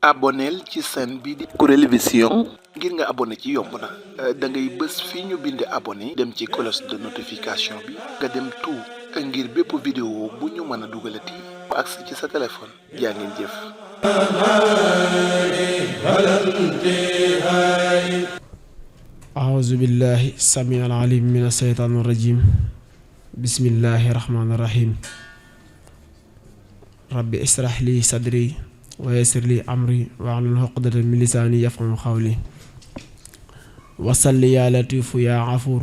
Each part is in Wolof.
aboneel ci chaîne bi di Kourel Vision ngir nga abonné ci yomb na da ngay bës fii ñu bind abonné dem ci cloche de notification bi nga dem tout ngir bépp vidéo bu ñu mën a dugalati ba agsi ci sa téléphone jaa ngeen jëf. أعوذ بالله السميع العليم من الشيطان الرجيم بسم الله الرحمن الرحيم ربي اشرح لي صدري ويسر لي أمري واحلل عقدة من لساني يفقهوا قولي وصل يا لطيف يا غفور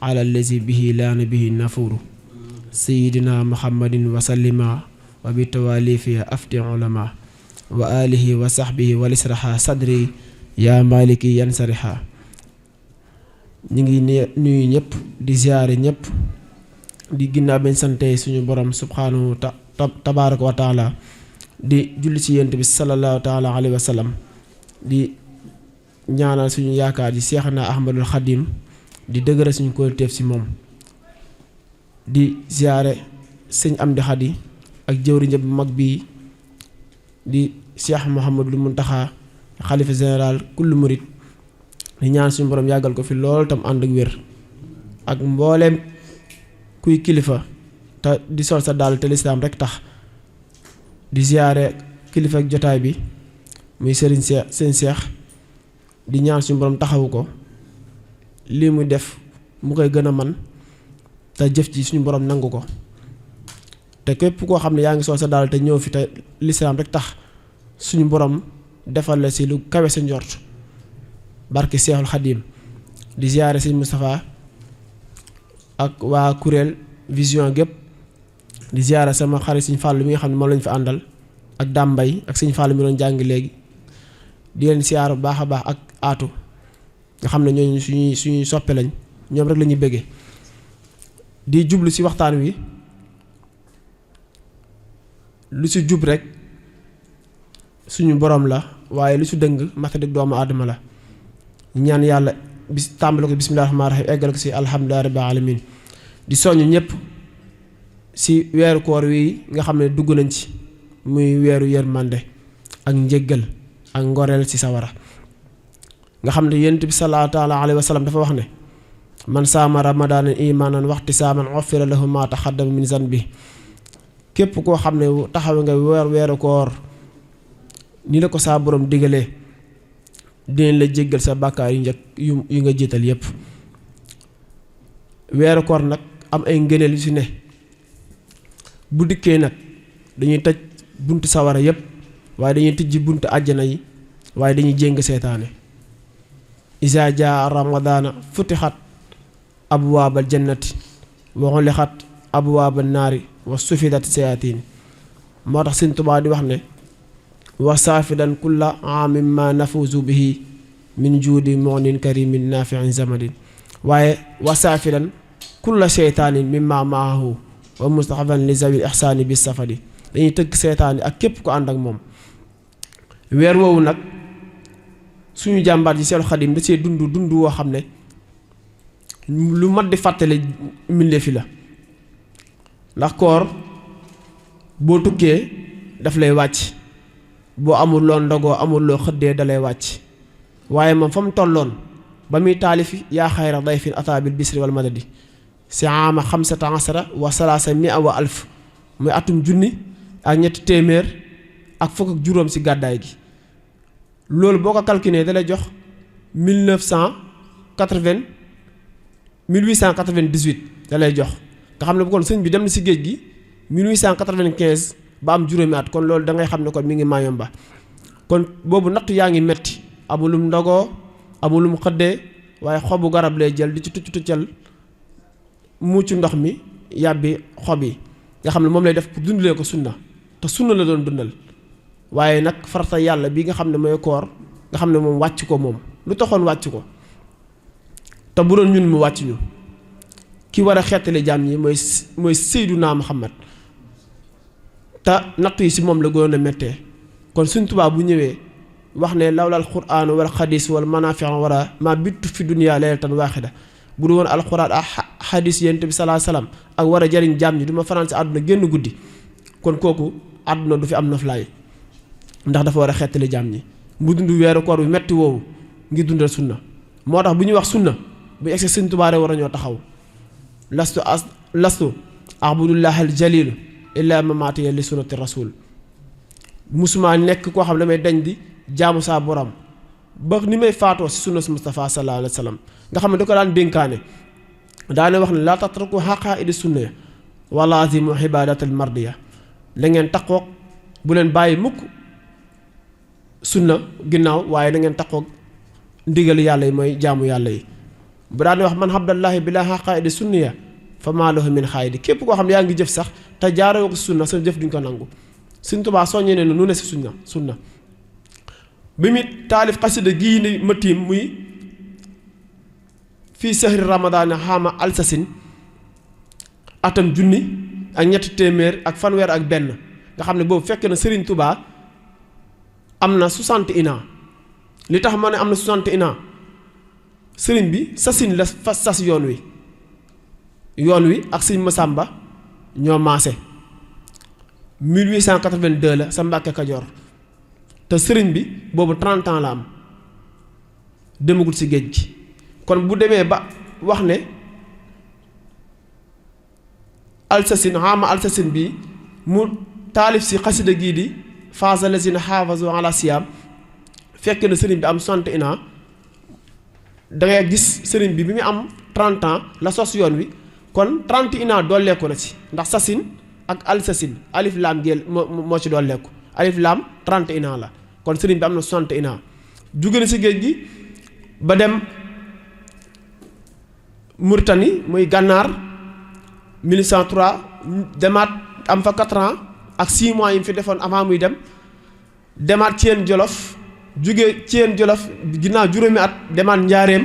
على الذي به لا نبي نفور سيدنا محمد وسلم وبالتوالي في أفتي علماء وآله وصحبه ولسرح صدري يا مالكي ينصرحا ñi ngi nuyu ñëpp di ziaré ñëpp di ginnaaw ben santé suñu borom subhanahu tabaaraka wa taala di julli ci yent bi sallallahu taala alayhi wa sallam di ñaanal suñu yaakaar ji Seexna Ahmadul Khadim di dëgëral suñu kolteef ci moom di ziaré sëñ Amdi Khadi ak jëwriñ bu mag bi di Cheikh Mouhamadul Muntaxa xalifa général kullu murid di ñaan suñu borom yàggal ko fi lool tam ànd ak wér ak mbooleem kuy kilifa te di sol sa daal te lislaam rek tax di ziyaare kilifa ak jotaay bi muy Serigne seen Cheikh di ñaan suñu borom taxawu ko lii muy def mu koy gën a man te jëf ci suñu borom nangu ko te képp koo xam ne yaa ngi sol sa daal te ñëw fi te lislaam rek tax suñu borom defal la si lu kawe sa njort barke Seexul Xadim di ziaré sëñ Moustapha ak waa Kourel Vision gépp di ziaré sama xarit sëñ Fallou mi nga xam ne moom lañ fi àndal ak Dambay ak sëñ Fallou mi doon jàng léegi di leen ziar bu baax a baax ak aatu nga xam ne ñooñu suñuy soppe lañ ñoom rek la ñuy bëggee di jublu si waxtaan wi lu si jub rek suñu borom la waaye lu si dëng matadik doomu aadama la ñaan yàlla bis tàmbale ko bismillahir rahmanir rahim eggal ko si alhamdulillahi rabbil alamin di soñu ñëpp si weeru koor wi nga xam ne dugg nañ ci muy weeru yërmande ak njéggal ak ngoreel si sawara nga xam ne yonent bi sallallahu taala alayhi wa sallam dafa wax ne man saama ramadanan imanan waxtisaaman ghufira lahu ma taqaddama min zanbi képp koo xam ne taxaw nga weeru koor ni la ko saa borom digalee dinañ la jéggal sa bàkkaar yu njëkk yu nga jiital yépp weeru koor nag am ay ngëneel yu si ne bu dikkee nag dañuy tëj buntu sawara yépp waaye dañuy tijji buntu àjjana yi waaye dañuy jéng seetaane isa jaa ramadana futixat abwaabal jannati wa xulixat abwaabal naari wa sufidat sayatin moo tax Sëñ Tuubaa di wax ne wasaafidan kulla aamin ma nafuzu bihi min juudi mu'nin karimin nafi'in zamadin waaye wasaafidan kulla seytaanin mimma maahu wa mustaxafan li zawil ihsaani bis safadi dañuy tëgg seytaani ak képp ko ànd ak moom weer woowu nag suñu jàmbaar ji Seexul Xadim da see dund woo xam ne lu mat di fàttale mbindéef fi la ndax koor boo tukkee daf lay wàcc boo amul loo ndogoo amul loo xëddee dalay wàcc waaye moom fa mu tolloon ba muy taalifi yaa xayra dayfin ataa bil bisri wal madadi si ama 15 wa 300 wa alf muy atum junni ak ñetti téeméer ak fukk ak juróom si gàddaay gi loolu boo ko calculé dalay jox 1898 dalay jox nga xam ne bu kon sëñ bi dem na si géej gi 1895 ba am juróomi at kon loolu da ngay xam ne kon mi ngi Mayomba kon boobu nattu yaa ngi metti amulum ndogoo amulum xëddee waaye xobu garab lay jël di ci tuccal muccu ndox mi yàbbi xob yi nga xam ne moom lay def pour dundalee ko sunna te sunna la doon dundal waaye nag farata yàlla bi nga xam ne mooy koor nga xam ne moom wàcc ko moom lu taxoon wàcc ko te bu doon ñun mu wàcc ñu ki war a xeetale jaam ñi mooy Seydunaa Muhammad te nattu yi si moom la gënoon a méttee kon Sëñ Tuubaa bu ñëwee wax ne lawlal qur'aan wal xadiis wal manaafi' wara ma bittu fi dunya laylatan waaxida bu du woon alxuraan ak xadis yonent bi sallallahu alayhi wasallam ak war a jariñ jaam ñi du ma fanaan si àdduna génn guddi kon kooku àdduna du fi am noflaay ndax dafa war a xettali jaam ñi mu dund weeru koor bi metti woowu ngir dundal sunna moo tax bu ñuy wax sunna bu egsi Sëñ Tuubaa war a ñoo taxaw lastu abudullah al jalil illa mamatiya li sunnati rasul musuma nekk koo xam ne damay dañ di jaamu saa borom ba ni may faatoo si sunna si Mustafa sallallahu alayhi wa sallam nga xam ne da ko daan dénkaane daane wax ne laa tatraku haqaa'idi sunna wa laazimu ibadatal mardiya da ngeen taqoog bu leen bàyyi mukk sunna ginnaaw waaye da ngeen taqoog ndigal yàlla yi mooy jaamu yàlla yi bu daane wax man abdallahi bila haqaa'idi sunniya fa maa lahu min xaayidi képp koo xam ne yaa ngi jëf sax te jaaroo ko si sunna sa jëf duñ ko nangu Sëñ Tuubaa soññee ne nu ne si sunna bi mu taalif xasida gii ni ma tiim muy fii sahri Ramadan xaama alsasin atam junni ak ñetti téeméer ak fanweer ak benn nga xam ne boobu fekk na Serigne Touba am na 61 ans li tax ma ne am na 61 ans Serigne bi sasin la fa sas yoon wi ak Sëñ Masamba ñoo maase 1882 la sa Mbàkke Kajoor te Serigne bi boobu 30 ans la am demagul ci géej gi kon bu demee ba wax ne alsasin xaama alsasin bi mu taalif si xasida gii di faasa lazina xaafazu ala siyaam fekk na Serigne bi am 61 ans dangay gis Serigne bi mu am 30 ans la sos yoon wi kon 31 ans dooleeku na ci ndax sasin ak alsasin alif laam géel moo ci dooleeku alif laam 31 ans la kon Serigne bi am na 61 ans jóge na ci géej gi ba dem Mauritanie muy gànnaar 1903 demaat am fa 4 ans ak 6 mois yi mu fi defoon avant muy demaat Thiène Jolof jóge Thiène Jolof ginnaaw juróomi at demaat njaareem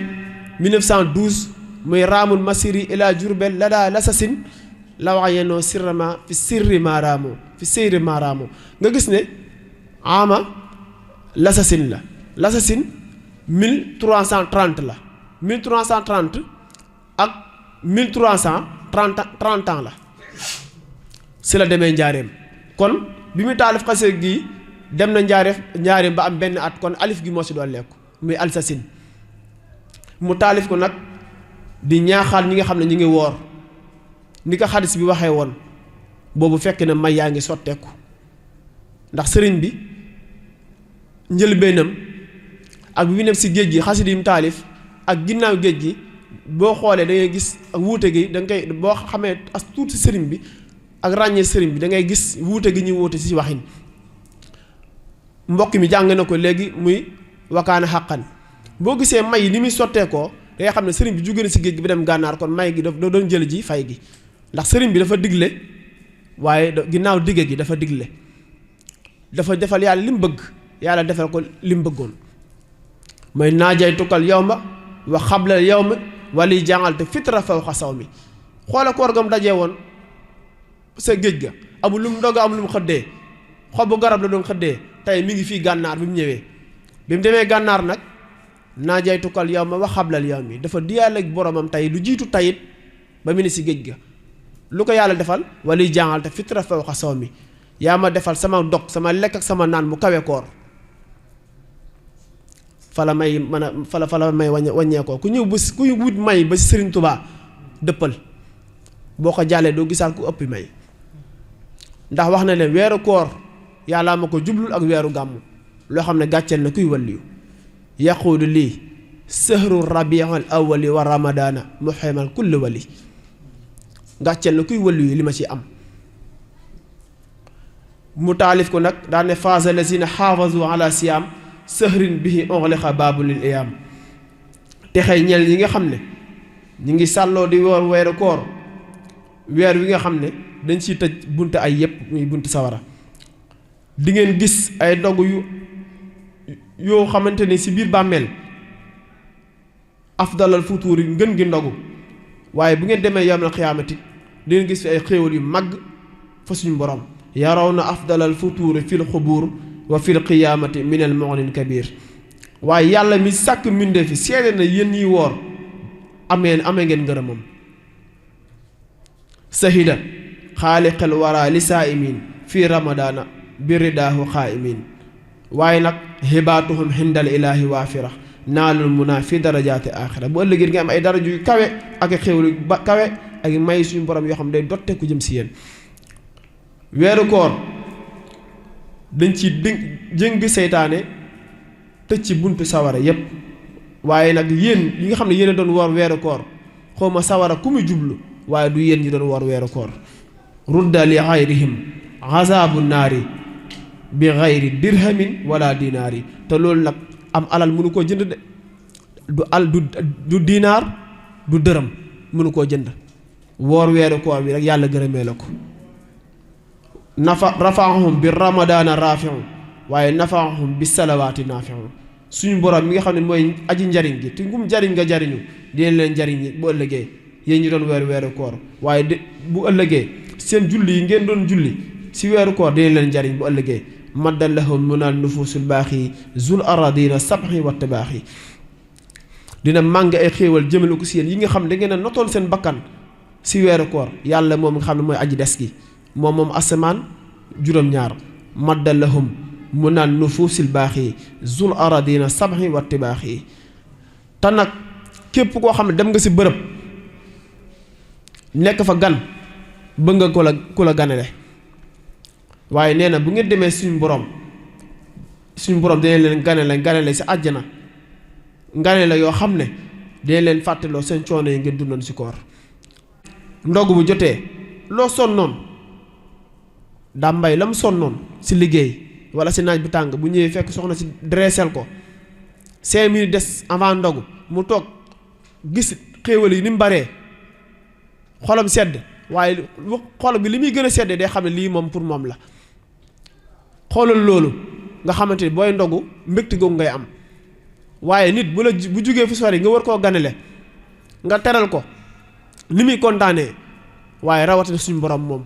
1912 muy raamul masiri ila Jurbel la daa lasasin la wax yenoo sirrama fi sirri maaraamu nga gis ne ama lasasin lasasin 1330 la 1330 ak 1330 ans la si la demee njaareem kon bi mu taalif xasee gi dem na njaareem ba am benn at kon alif gi moo si doon lekku muy alsasin mu taalif ko nag di ñaaxaat ñi nga xam ne ñi ngi woor ni ko xadis bi waxee woon boobu fekk na may yaa ngi sotteeku ndax sëriñ bi njëlbéenam ak bi mu dem si géej gi xasida yi mu taalif ak ginnaaw géej gi boo xoolee da ngay gis ak wuute gi da nga koy boo xamee as tuuti sëriñ bi ak ràññee sëriñ bi da ngay gis wuute gi ñuy wuute si waxin mbokk mi jàng na ko léegi muy wakaana xàqan boo gisee may yi ni muy sotteekoo da ngay xam ne sëriñ bi jóge na si géej gi ba dem gànnaar kon may gi daf doon jël ji fay gi ndax sëriñ bi dafa digle waaye ginnaaw digge gi dafa digle dafa defal yàlla li mu bëgg yàlla defal ko li mu bëggoon mooy naajay tukkal yow ma wa xablal yow ma wali jàngal te fitra fawqa saw mi xoola koor gam dajee woon sa géej ga amul lu mu ndoga amul lu mu xëddee xobu garab la doon xëddee tey mi ngi fii gànnaar bi mu ñëwee bi mu demee gànnaar nag naajay tukkal yow ma wa xablal yow mi dafa diyaale ak boromam tey lu jiitu tayit ba mu ne si géej ga lu ko yàlla defal wali jàngal te fitra fawqa saw mi yaa ma defal sama dog sama lekk ak sama naan mu kawe koor fala may mën a fala may wàññeekoo ku ñëw ba ku wut may ba si Serigne Touba dëppal boo ko jàllee doo gisaat ku ëpp may ndax wax na leen weeru koor yàlla ma ko jublul ak weeru gàmmu loo xam ne gàcceel na kuy waliyu yaquudu lii sahru rabiul awwali wa ramadana muhimal kulli wali gàcceel na kuy waliyu li ma ci am mu taalif ko nag daane faasa lazina xaafazu ala siyaam sëhrin bihi onxliqa baabu lil iyaam te xëy ñel ñi nga xam ne ñi ngi sàlloo di woor weeru koor weer wi nga xam ne dañ ciy tëj bunt ay yépp muy bunt sawara di ngeen gis ay dogg yoo xamante ni si biir bàmmeel afdalal futuur yi ngën gi ndogu waaye bu ngeen demee yawmal xiyaamati di ngeen gis fi ay xéewal yu mag fa suñu borom yaraw na afdalal futuuri fil xubuur wa fil qiyaamati minal mu'nin kabir waaye yàlla mi sàkk mbindee fi seede na yéen ñiy woor amee ngeen ngërëmam. sahida xaaliqal wara li saaimin fii ramadana bi ridaahu xaaimin waaye nag hibaatuhum hindal ilaahi waafira naalul munaa fi darajaati aaxira bu ëllëgee nga am ay daraja yu kawe ak xéwlu ba kawe ak may suñu borom yoo xam day dotte ku jëm si yéen. weeru koor dañ ci jëng seytaane tëj ci buntu sawara yépp waaye nag yéen yi nga xam ne yéen a doon woor weeru koor xawma sawara ku muy jublu waaye du yéen ñi doon woor weeru koor. rudda li xayrihim azaabu naari bi xayri dirhamin wala dinaari te loolu nag am alal mënu koo jënd de du dinaar du dërëm mënu koo jënd. woor weeru koor bi rek yàlla gërëmee la ko. rafaahum bi ramadana rafiu waaye nafaahum bi salawaati nafiu suñu borom mi nga xam ne mooy aji njariñ gi te ngum jariñ nga jariñu dina leen jariñ bu ëllëgee yéen ñi doon weeru koor waaye de bu ëllëgee seen julli yi ngeen doon julli si weeru koor dina leen jariñ bu ëllëgee. maddal lahum munal nufuusul baaxi zul aradina sabxi wa tabaaxi dina màng ay xéewal jëmale ko si yéen yi nga xam da ngeen a notoon seen bakkan si weeru koor yàlla moom nga xam ne mooy aji des gi moom asamaan juróom-ñaar maddal lahum munal nufuusil baaxi zul aradina sabxi wa tabaaxi te nag képp koo xam ne dem nga si bërëb nekk fa gan bëgg nga ku la ganale waaye nee na bu ngeen demee suñu borom dina leen ganale si àjjana ganale yoo xam ne dina leen fàttaloo seen coono yi ngeen dundoon si koor. ndogu bu jotee loo sonnoon daa mbay la mu sonnoon si liggéey wala si naaj bu tàng bu ñëwee fekk soxna si dressel ko 5 minutes des avant ndogu mu toog gis xéewal yi ni mu baree xolam sedd waaye xolam bi li muy gën a seddee day xam ne lii moom pour moom la. xoolal loolu nga xamante ni booy ndogu mbégte googu ngay am waaye nit bu jugee fu sori nga war koo ganale nga teral ko ni muy kontaanee waaye rawatina suñu borom moom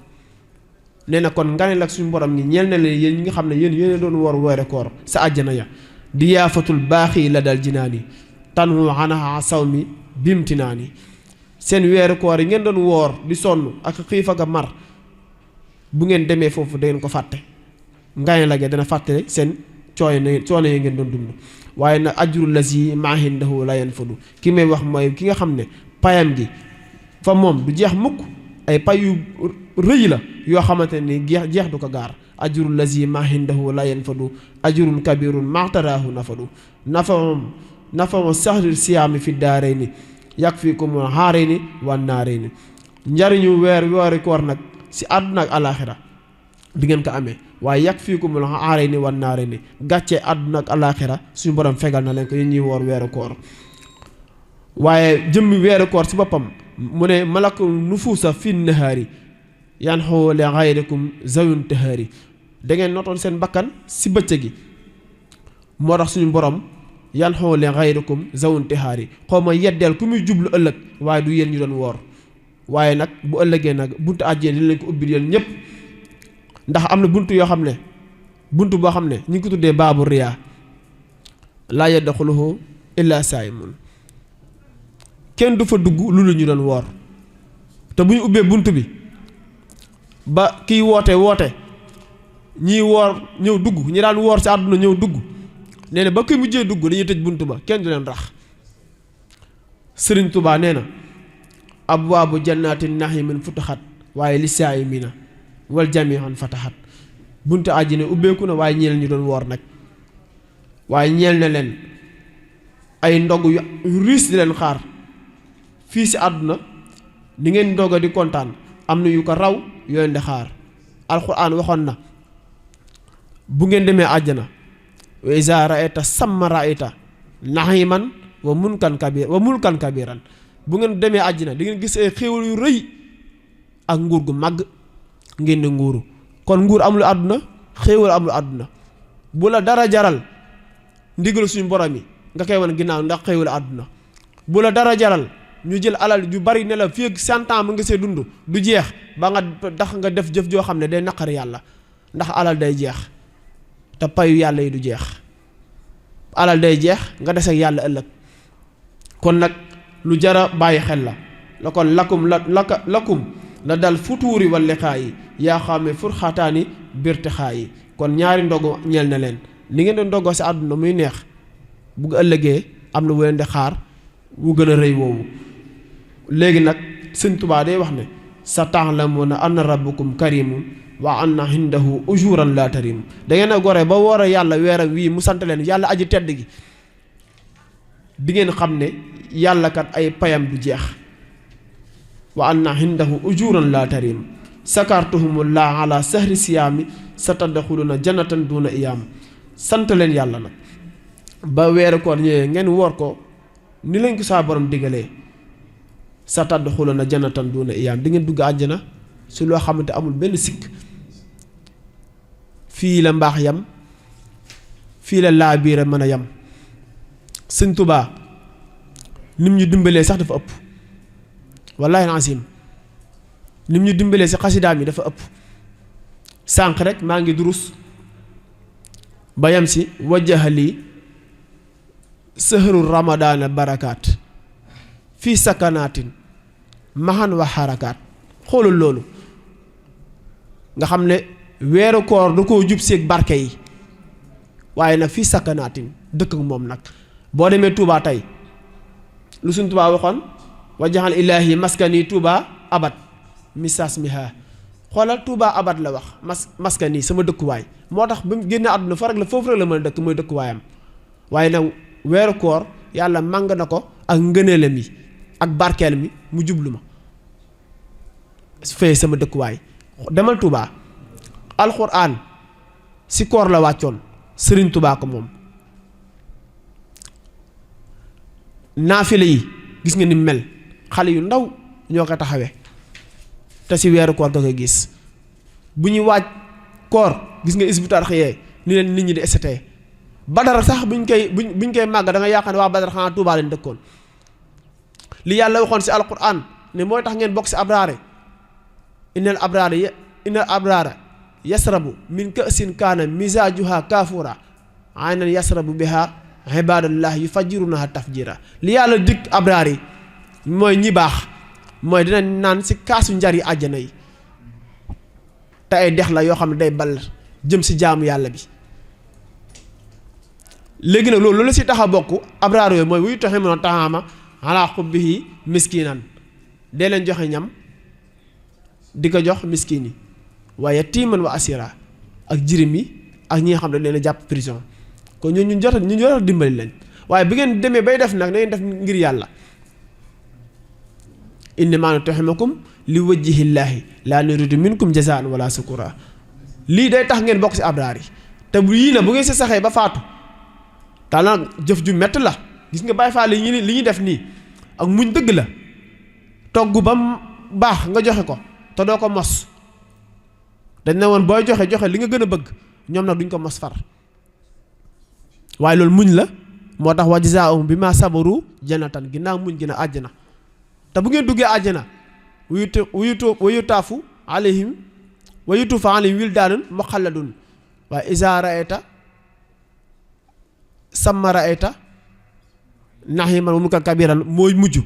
nee na kon nganale ak suñu borom ñi ñeel na leen yéen ñi nga xam ne yéen doon war weeru koor sa àjjana ya di yaafatul baaxi la dal jinaani tanu xanaxa saw mi bimtinaani seen weeru koor yi ngeen doon woor di sonn ak xiif ak mar bu ngeen demee foofu da ngeen ko fàtte. ngaane la dana fàttale seen coono yi ngeen doon dund waaye nag ajrul lazi maahindahu la yanfadu ki may wax mooy ki nga xam ne payam gi fa moom du jeex mukk ay pay yu rëy la yoo xamante ni jeex du ko gaar. ajrul lazi maahindahu la yanfadu ajrun kabirun maxtaraahu nafadu nafamu saxri siyaami fi daarayni yakfikum haarayni wan naarayni njariñu weeru koor nag si àdduna ak alaaxira di ngeen ko amee waaye yakfikumul haarayni wan naarayni gàccee àdduna ak alaaxira suñu borom fegal na leen ko yéen ñuy woor weeru koor. waaye jëmmi weeru koor si boppam mu ne malaku nufuusa fi nahaari yan xoole xayrikum zawun tahaari da ngeen notoon seen bakkan si bëccëg gi moo tax suñu borom yan xoole xayrikum zawun tahaari xaw ma yeddeel ku muy jublu ëllëg waaye du yéen ñu doon woor waaye nag bu ëllëgee nag buntu àjjee dina leen ko ubbil yéen ñëpp. ndax am na buntu yoo xam ne buntu boo xam ne ñu ngi ko tuddee baabu riyaa laa yadxuluhu illa saa'imun kenn du fa dugg lu ñu doon woor te bu ñu ubbee buntu bi ba kiy woote ñiy woor ñëw dugg ñi daan woor si àdduna ñëw dugg nee na ba kuy mujjee dugg dañuy tëj buntu ba kenn du leen rax. Serigne Touba nee na abwaabu jannaati na'iimin futahat waaye li saa'imiina wal jami'an fatahat buntu àjjana ubbeeku na waaye ñeel ñu doon woor nag waaye ñeel na leen ay ndog yu riis di leen xaar fii si àdduna di ngeen ndoga di kontaan am na yu ko raw yoo leen di xaar. alxuraan waxoon na bu ngeen demee àjjana wa izaa ra'ayta samma ra'ayta na'iiman wa mulkan kabiran bu ngeen demee àjjana di ngeen gis ay xéewal yu rëy ak nguur gu màgg ngeen di nguuru kon nguur amul àdduna xéewal amul àdduna bu la dara jaral ndigal suñu borom yi nga koy wan ginnaaw ndax xéewal àdduna bu la dara jaral ñu jël alal yu bari ne la fii ak 100 ans mu nga see dund du jeex ba nga tax nga def jëf joo xam ne day naqar yàlla ndax alal day jeex te payu yàlla yi du jeex alal day jeex nga des ak yàlla ëllëg kon nag lu jara bàyyi xel la kon lakum la dal futuuri wal liqaayi yaa xaame furxataani birtixaayi kon ñaari ndogu ñeel na leen li ngeen di ndogoo si àdduna muy neex bu ëllëgee am na wu leen di xaar wu gën a rëy woowu. léegi nag Sëñ Tuubaa day wax ne sa ta'lamuuna anna rabbukum karimun wa anna indahu ujuran la tarim da ngeen a gore ba war a yàlla weeram wii mu sant leen yàlla aji tedd gi di ngeen xam ne yàlla kat ay payam du jeex. wa anna indahu ujuran la tarim sakartuhumullah ala sahri siyaami sa taddaxuluna jannatan duna iyaam sant leen yàlla nag ba weeru koor ñëwee ngeen woor ko ni lañ ko saa borom digalee sa taddaxuluna jannatan duna iyaam di ngeen dugg àjjana si loo xamante amul benn sikk. fii la mbaax yam fii la laa biira mën a yam. Sëñ Tuubaa nim ñu dimbalee sax dafa ëpp wallaahi asim nim ñu dimbalee si xasidaam yi dafa ëpp. sànq rek maa ngi durus ba yam si wajjahali sëhru ramadaana barakaat fii sakanaatin mahan wa xarakaat xoolul loolu nga xam ne weeru koor da koo jub seeg barke yi waaye nag fii sakanaatin dëkk ak moom nag boo demee Touba tey lu suñ Touba waxoon wajaxal ilaahi maskani Touba abad misas miha xoolal Touba abad la wax maskani sama dëkkuwaay moo tax ba mu génnee àdduna fa rek la foofu rek la mën a dëkk mooy dëkkuwaayam waaye nag weeru koor yàlla màng na ko ak ngëneelam yi ak barkeel mi mu jublu ma fee sama dëkkuwaay. demal Touba alxuraan si koor la wàccoon Serigne Touba ko moom naafile yi gis nga ni mel xale yu ndaw ñoo ko taxawee te si weeru koor nga koy gis bu ñuy waaj koor gis nga isbitar xëyee ni leen nit ñi di esete Badar sax buñ koy màgg da nga yaakaar ne waa Badar xanaa Touba leen dëkkoon li yàlla waxoon si alquran ne mooy tax ngeen bokk si abraare innal abraara yasrabu min ka'sin kaana misaajuha kaafura aynan yasrabu biha ibadallah yufajjirunaha tafjira li yàlla dikk abraar yi mooy ñi baax mooy dina naan si kaasu njar yi àjjana yi te ay dex la yoo xam ne day ball jëm si jaamu yàlla bi. léegi nag loolu la si tax a bokk abraar yooyu mooy wuy taxi mën a taxaama ala xubbihi miskinan dee leen joxe ñam di ko jox miskin yi waaye tiiman wa asira ak jirim yi ak ñi nga xam ne leen a jàpp prison kon ñu jot a dimbali leen waaye bi ngeen demee bay def nag na ngeen def ngir yàlla. innamaa nut'imukum li wajhillaahi laa nuriidu minkum jazaa'an wala shukura lii day tax ngeen bokk si abraar yi te bu yii na bu ngeen si saxee ba faatu daal nag jëf ju mett la gis nga Baay Faal li ñuy def nii ak muñ dëgg la togg ba mu baax nga joxe ko te doo ko mos dañ ne woon booy joxe li nga gën a bëgg ñoom nag duñ ko mos far waaye loolu muñ la moo tax wa jazaa'uhum bimaa sabaru jannatan ginnaaw muñ gi na àjjana te bu ngeen duggee àjjana wayutaafu alayhim wayutuufu alayhim wildaanun muxalladun waaye izaa ra'ayta samma ra'ayta na'iiman wa mulkan kabiiran mooy mujj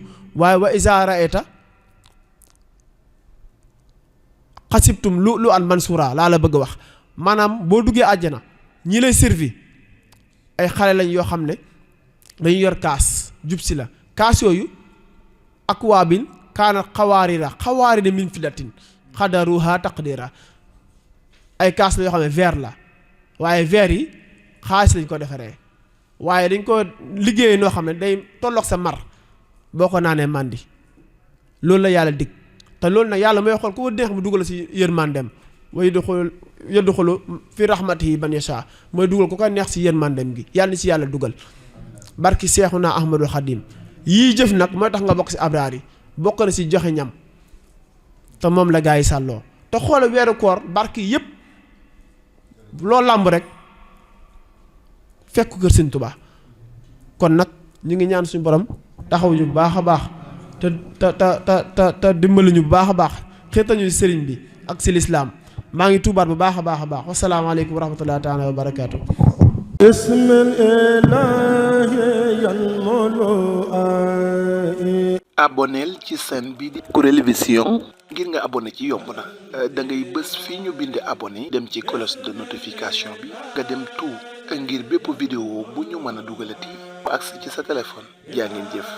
waaye wa izaa ra'ayta xasibtum lu an mansuura laa la bëgg a wax maanaam boo duggee àjjana ñi lay servi ay xale lañ yoo xam ne dañu yor kaas jub si la kaas yooyu akwaabin kaanat xawaarida min fidatin xadaruha taqdira ay kaas la yoo xam ne verre la waaye verre yi xaalis lañ ko defaree waaye dañ ko liggéeyee noo xam ne day tolloog sa mar boo ko naanee màndi loolu la yàlla dig te loolu nag yàlla mooy xool ku neex mu dugal si yërmandem wa yadxulu fi rahmatihi man yasha mooy dugal ku ko neex si yërmandem gi yàlla ni si yàlla dugal barki Seexuna Ahmadul Xadim yii jëf nag mooy tax nga bokk si abraar yi bokk na si joxe ñam te moom la gaa yi sàlloo te xoole weeru koor barki yëpp loo làmb rek fekk kër Sëñ Tuubaa kon nag ñu ngi ñaan suñu borom taxaw ñu bu baax a baax te dimbali ñu bu baax a baax xeetañu si sëriñ bi ak si lislaam maa ngi tuubaat bu baax a baax wasalaamaaleykum wa rahmatullahi taala wa barakaatu. aboneel ci chaîne bi di Kourel Vision ngir nga abonné ci yomb na da ngay bës fii ñu bind abonné dem ci cloche de notification bi nga dem tout ngir bépp vidéo bu ñu mën a dugalati ba agsi ci sa téléphone jaa ngeen jëf